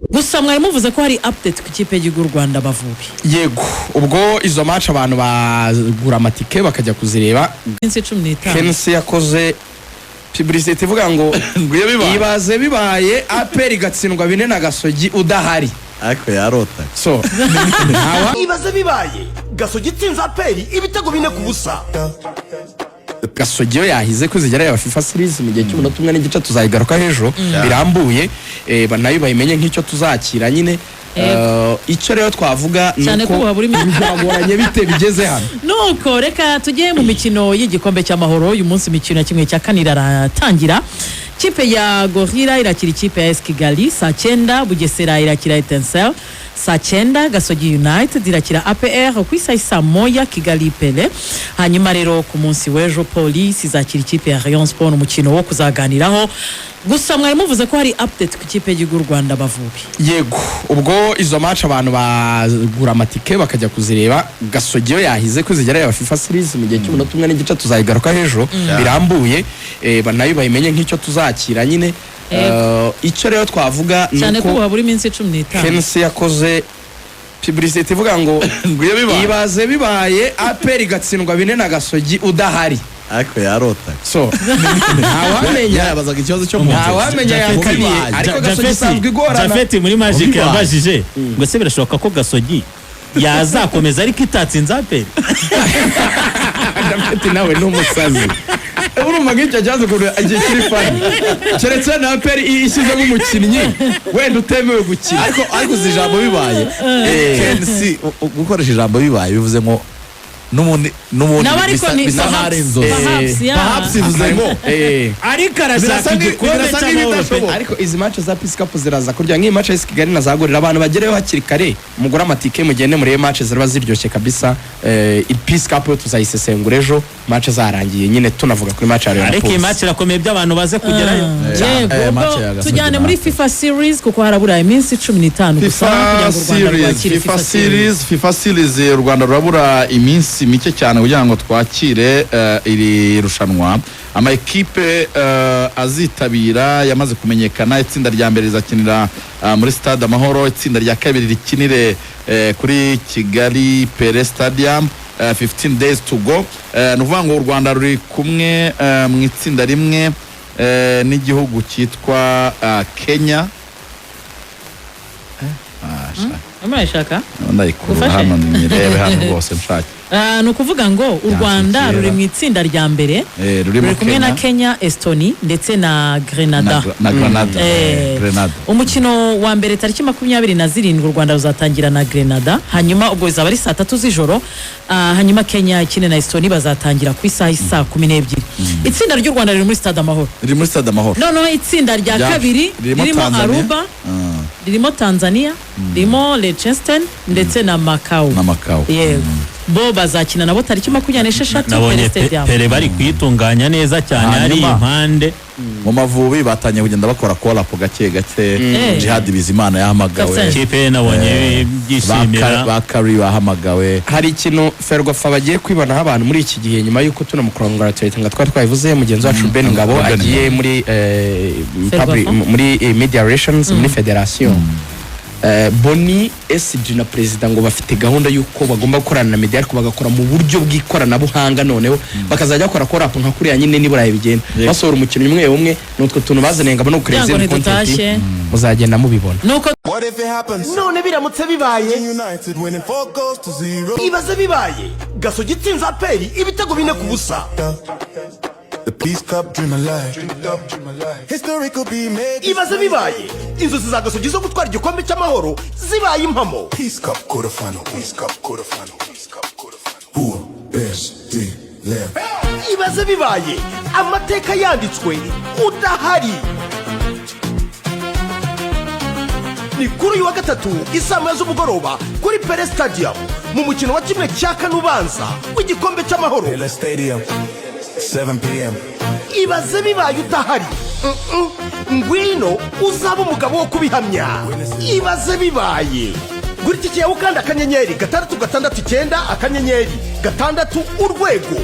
Gusa mwari muvuze ko hari update ku ikipe y'igihugu y'u Rwanda, Amavubi. Yego, ubwo izo match abantu bagura amatike bakajya kuzireba. Iminsi 15. KNC yakoze publicité ivuga ngo Ngo iyo bibaye. Ibaze bibaye, APR igatsindwa 4 na Gasogi udahari. Ariko yarota. So ntawa Ibaze bibaye, Gasogi itsinze APR ibitego 4-0. Gasogi yo yahize ko izigera yaba FIFA Series mu gihe cy'umunota umwe n'igice, tuzayigaruka hejuru birambuye, nayo bayimenye nk'icyo tuzakira nyine. Icyo rero twavuga ni Cyane ko uko ubu habura byagoranye bite bigeze hano. Nuko reka tujye mu mikino y'igikombe cy'amahoro. Uyu munsi imikino ya 1/4 iratangira. Kipe ya Gorilla irakira ikipe ya AS Kigali saa 9, Bugesera irakira Etincelle saa 9, Gasogi United irakira APR ku isaha saa 1, Kigali Pele. Hanyuma rero ku munsi w'ejo Police izakira ikipe ya Rayon Sport, umukino wo kuzaganiraho. Gusa mwari muvuze ko hari update ku ikipe y'igihugu y'u Rwanda, Amavubi. Yego, ubwo izo match abantu bagura amatike bakajya kuzireba. Gasogi yo yahize ko izigera yaba FIFA Series mu gihe cy'umunota umwe n'igice, tuzayigaruka hejuru birambuye, nayo bayimenye nk'icyo tuzakira nyine. Icyo rero twavuga ni Cyane ko uko ubu habura iminsi 15. KNC yakoze publicité ivuga ngo Ngo iyo bibaye. Ibaze bibaye, APR igatsindwa 4 na Gasogi udahari. Ariko yarota. So ntawamenya. Yabazaga ikibazo cyo mu nzozi. Ntawamenya yakaniye, Bibaye. ariko Gasogi isanzwe igorana. Jafeti muri Magic Bibaye. yabajije ngo ese birashoboka ko Gasogi yazakomeza ariko itatsinze APR? Japhet nawe ni umusazi. Urumva nk'icyo kibazo ukuntu igihe kiri funny, keretse na APR ishyizemo umukinnyi wenda utemewe gukina. Ariko uzi ijambo "bibaye", KNC gukoresha ijambo "bibaye" bivuze ngo n'ubundi Nawe ariko bisa ni bisa nkaho ari perhaps, inzozi. perhaps, yeah. Perhaps bivuze ngo Ariko arashaka Birasa igikombe birasa cy'amahoro pe. nk'ibidashoboka. Ariko izi match za Peace Cup ziraza kurya nk'iyi match ya AS Kigali na za Gorilla. Abantu bagereyo hakiri kare, mugure amatike, mugende murebe match ziba ziryoshye kabisa. Peace Cup yo tuzayisesengura ejo match zarangiye nyine, tunavuga kuri match ya Rayon na Ariko iyi Police. match irakomeye, by'abantu baze kugerayo. Yego. Eh, match Ubwo ya Gasogi tujyane na muri APR. FIFA Series, kuko harabura iminsi 15 gusa kugira FIFA ngo u Rwanda Series, rwakire. FIFA Series, FIFA Series, u Rwanda rurabura iminsi mike cyane kugira ngo twakire iri rushanwa. Ama ekipe azitabira yamaze kumenyekana. Itsinda rya mbere rizakinira muri Stade Amahoro, itsinda rya kabiri rikinire kuri Kigali Pele Stadium. 15 days to go. Ni ukuvuga ngo u Rwanda ruri kumwe mu itsinda rimwe n'igihugu cyitwa Kenya. Ah, sha. Murayishaka? Ndayikurura. Ufashe? Hano nyirebe hano rwose nshake. Ah, ni ukuvuga ngo u Rwanda ruri mu itsinda rya mbere Rurimo ruri kumwe na Kenya, Estonie ndetse na Grenada. Na Grenada. Grenada. Umukino wa mbere tariki 27, u Rwanda ruzatangira na Grenada, hanyuma ubwo bizaba ari saa 3 z'ijoro. Ah, hanyuma Kenya ikine na Estonie, bazatangira ku isaha saa 12. Itsinda ry'u Rwanda riri muri Stade Amahoro. Riri muri Stade Amahoro. Noneho itsinda rya kabiri ririmo ririmo Tanzania. Aruba, ririmo Tanzania, ririmo Liechtenstein ndetse na Macau. Na Macau. Yego, bo bazakina nabo tariki 26, Nabonye Pele Stadium. Pele bari kuyitunganya neza cyane hari impande. Mu Mavubi batangiye kugenda bakora call-up gake gake. Jihad Bizimana yahamagawe. Captain. Ikipe ye nabonye byishimira. Ba Kari bahamagawe. Hari ikintu Ferwafa bagiye kwibonaho abantu muri iki gihe, nyuma y'uko tunamukongratulate nga twari twabivuze, mugenzi wacu Ben Ngabo Ben agiye Ngabo. muri Ferwafa? muri media relations muri federation. Boni SG na perezida ngo bafite gahunda y'uko bagomba gukorana na media, ariko bagakora mu buryo bw'ikoranabuhanga, noneho bakazajya bakora call-up nka kuriya nyine niburayi bigenda, basohora umukinnyi umwe umwe. Ni utwo tuntu bazaniye ngo no Kugira ngo kureba izindi content, ntidutashye. muzagenda mubibona. Nuko What if it happens? None biramutse bibaye, United winning 4 goals to 0. Ibaze bibaye, Gasogi itsinze APR ibitego 4-0. The Peace Cup dream alive. History could be made. Ibaze bibaye, inzozi za Gasogi zo gutwara igikombe cy'amahoro zibaye impamo. Peace Cup quarterfinal. Peace Cup quarterfinal. Peace Cup quarterfinal. Four, best, three, left. Ibaze bibaye, amateka yanditswe udahari. Ni kuri uyu wa gatatu isaa 1 z'umugoroba kuri Pele Stadium, mu mukino wa 1/4 ubanza w'igikombe cy'amahoro. Pele Stadium, 7 p.m. Ibaze bibaye udahari. Ngwino uzaba umugabo wo kubihamya. Ibaze bibaye. Gura itike yawe ukanda *669*6 urwego.